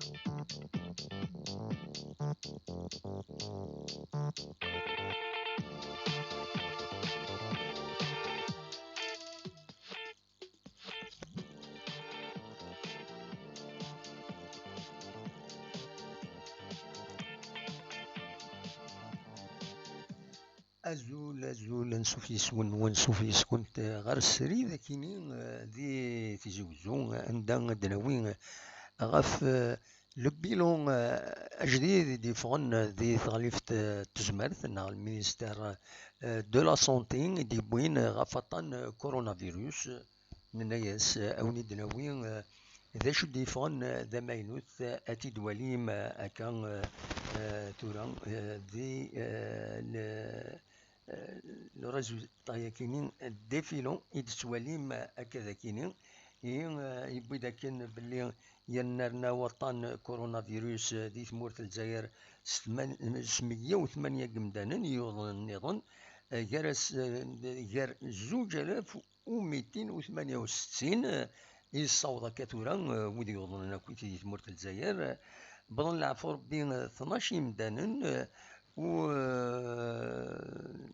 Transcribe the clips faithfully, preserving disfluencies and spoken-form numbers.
Azul, azul, ansuf yes-wen, wansuf yes-kent ɣer srid akini, eh, di Tizi Wezzu, anda ad d-nawi ɣef, eh, le bilan, eh, ajdid i d-yeffɣen di teɣlift, eh, n tezmert neɣ le ministère, eh, de la santé i d-yewwin ɣef waṭṭan, eh, coronavirus. Nenna-yas, eh, a wen-id-nawi, eh, d acu d-yeffɣen, eh, d amaynut, eh, ad t-id-twalim, eh, akka, eh, eh, tura, eh, di, eh, le, eh, le résultat-yakini, eh, défilant i d-tettwalim, eh, akka d akini. I, eh, yewwi-d akken belli yerna rna waṭṭan coronavirus, eh, di tmurt n Lezzayer s tman-, s meyya u tmanya n yimdanen yuḍnen nniḍen, eh, gar as-, eh, gar zuǧ alaf u mitin u tmanya u settin, eh, i yessaweḍ akka tura, eh, wid yuḍnen akkit di tmurt n Lezzayer, eh, bḍan leɛfu Rebbi, eh, tnac imdanen, eh, u, eh,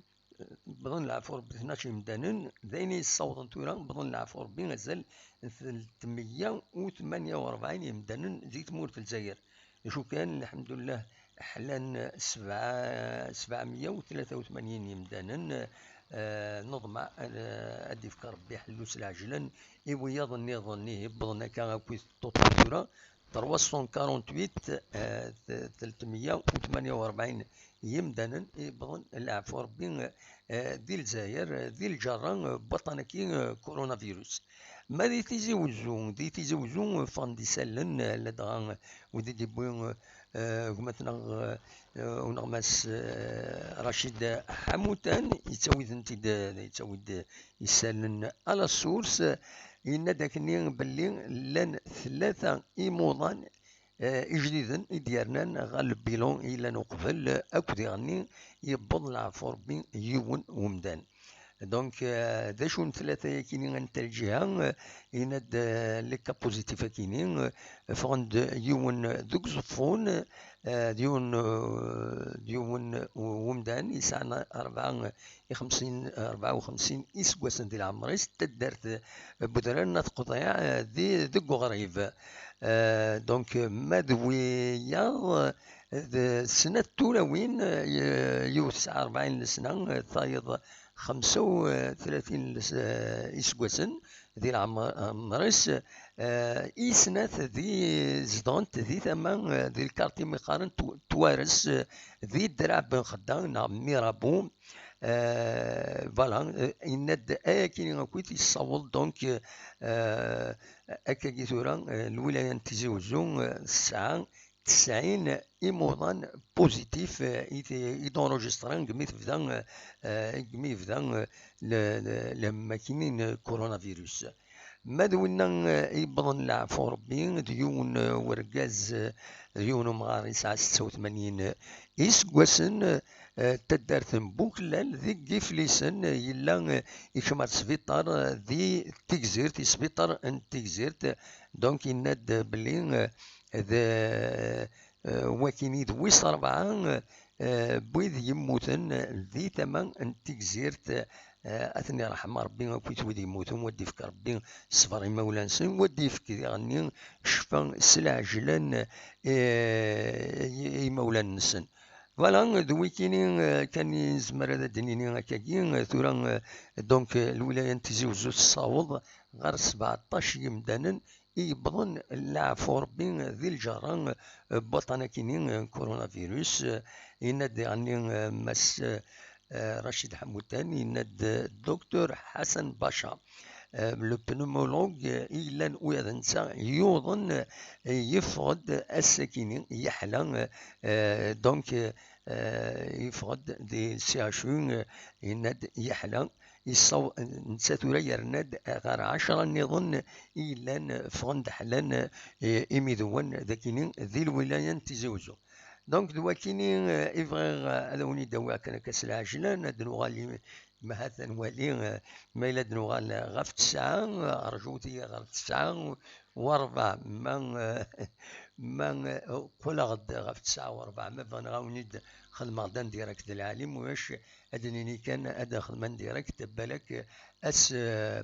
bḍan leɛfu Rebbi tnac imdanen, d ayen i yessawḍen tura, bḍan leɛfu Rebbi azal n telt meyya u tmanya u rebɛin imdanen di tmurt n Lezzayer. D acu kan, lḥemdullah, ḥlan sebɛa, sebɛemya u tlata u tmanyin yimdanen, eh, neḍmeɛ, eh, ad d-ifk Rebbi ḥellu s lɛejlan i wiyaḍ nniḍen, ihi wwḍen akka akkit ṭuṭu tura, trois cent quarante-huit, eh, t-, telt meyya u tmanya u rebɛin yimdanen i yewwḍen leɛfu Rebbi, eh, di Lezzayer, eh, di lǧerra, eh, n waṭṭan-agi, eh, coronavirus. Ma di Tizi Wezzu, di Tizi Wezzu, eh, ffɣen-d isallen, eh, ladɣa, eh, wid i d-yewwi, eh, gma-tneɣ, eh, eh, uneɣmas, eh, Racid Ḥamutan, yettawi-tent-id, eh, yettawi-d isallen à la source, yenna-d akkenni belli llan tlata imuḍan, eh, ijdiden i d-yernan ɣer le bilan i yellan uqbel, eh, akk diɣenni yewweḍ leɛfu Rebbi yiwen umdan. Donc, eh, d acu n tlata-yakini, anta lǧiha, eh, yenna-d, eh, les cas positifs akini, eh, ffɣen-d yiwen deg Uẓeffun, eh, d yiwen, eh, d yiwen umdan yesɛan rebɛa i xemsin, rebɛa u xemsin iseggasen di leɛmer-is, taddart, eh, n Wedrar n At Qeḍiɛ, eh, di, deg uɣrib. Eh, donc, ma d wiyaḍ, eh, d snat tulawin, eh, y-, yiwet tesɛa rebɛin n lesna, eh, tayeḍ xemsa u tlatin les-, eh, iseggasen di leɛmer-, leɛmer-is, eh, i snat di, zedɣent di tama, eh, di lkarti mi qqaren Tw-, Twares, eh, di Draɛ Ben Xedda neɣ Mirabeau. Eh, voilà, eh, yenna-d ayakini akkit yessaweḍ, donc, eh, akkagi tura, eh, lwilaya n Tizi Wezzu, eh, tesɛa tesɛin imuḍan positif, eh, i t-, i d-enregistrant degmi tebda, eh, degmi yebda, eh, le, le, lehmam-akini n coronavirus. Ma d winna, eh, yewwḍen leɛfu Rebbi, d yiwen, eh, wergaz, eh, d yiwen umɣar yesɛa setta u tmanyin iseggasen, eh, taddart n Bukellal deg Iflisen, eh, yella, eh, yekcem ɣer sbiṭar, eh, di Tigzirt, i sbiṭar n Tigzirt. Donc, yenna-d belli, eh, d, eh, wakini d wis rebɛa, eh, n wid yemmuten di tama n Tigzirt, eh, ad ten-irḥem Rebbi akkit wid yemmuten, wa d-ifk Rebbi ṣṣber i imawlan-nsen, wa d-ifk diɣenni ccfa s lɛejlan, eh, i, i imawlan-nsen. Voilà, d wikini, eh, kan i nezmer ad d-nini akkagi, eh, tura, eh, donc, eh, lwilaya n Tizi Wezzu tessaweḍ ɣer sbeɛṭac yimdanen i yewwḍen leɛfu Rebbi di lǧerra, eh, n waṭṭan-akini, eh, coronavirus. Eh, yenna-d diɣenni, eh, Mass, eh, Racid Ḥamutan, yenna-d, eh, Docteur Ḥasan Baca, eh, le pneumologue, eh, i yellan ula d netta yuḍen, eh, yeffeɣ-d ass-akini, yeḥla, eh, donc, eh, yeffeɣ-d di C H U, eh, yenna-d yeḥla, yessaw-, netta tura yerna-d ɣer ɛecra nniḍen i yellan ffɣen-d ḥlan, eh, imiduwen d akini di lwilaya n Tizi Wezzu. Donc, d wakini, eh, i bɣiɣ, eh, ad awen-id-awiɣ kan akka s lɛejlan, ad nuɣal i, Ma ha-t-an wali, eh, ma yella ad nuɣal ɣef tesɛa, eh, rjut-iyi ɣef tesɛa u ṛebɛa. Ma, eh, ma, eh, qqleɣ-d ɣef tesɛa u ṛebɛa, ma bɣan ɣawen-id xedmeɣ-d en direct d lɛali, ulac, ad d-nini kan ad nxedm en direct, balak ass, eh,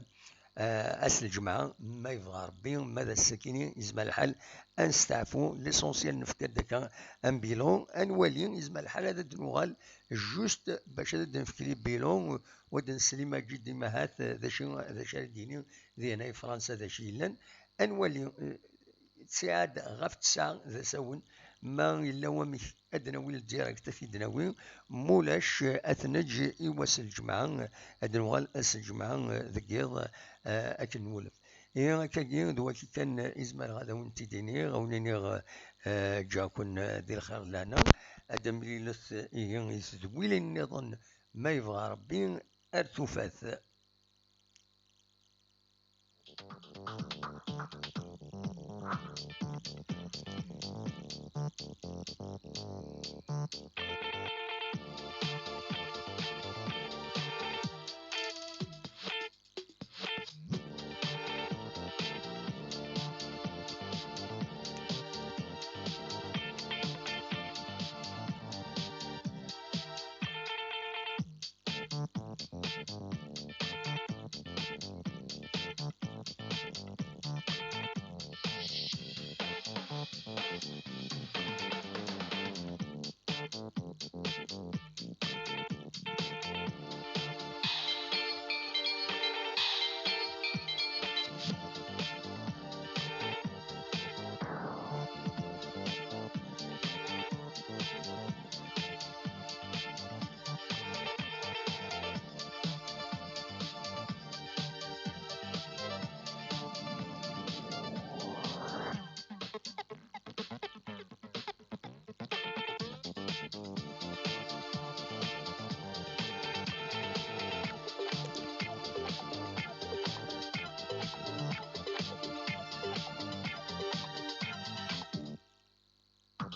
eh, ass lǧemɛa, ma yebɣa Ṛebbi, ma d ass-akini, yezmer lḥal ad nesteɛfu, l'essentiel nefka-d akka un bilan, ad nwali, yezmer lḥal ad d-nuɣal juste bac ad d-nefk les bilans, u ad nsel i Maǧid imahat, d acu, d acu ara d-yini dinna i Fransa, d acu yellan, ad nwali, eh, ttiɛad ɣef tesɛa d asawen, ma yella wamek ad d-nawi direct ad t-id-nawi, mulac ad t-neǧǧ i wass n lǧemɛa, ad nuɣal ass n lǧemɛa deg yiḍ, eh, akken nwulef. Ihi akkagi d waki kan i zemreɣ ad awen-t-id-iniɣ, ad awen-iniɣ, eh, ǧǧiɣ-ken di lxir d lehna, ad d-mlilet ihi i tedwilin nniḍen ma yebɣa Rebbi, ar tufat.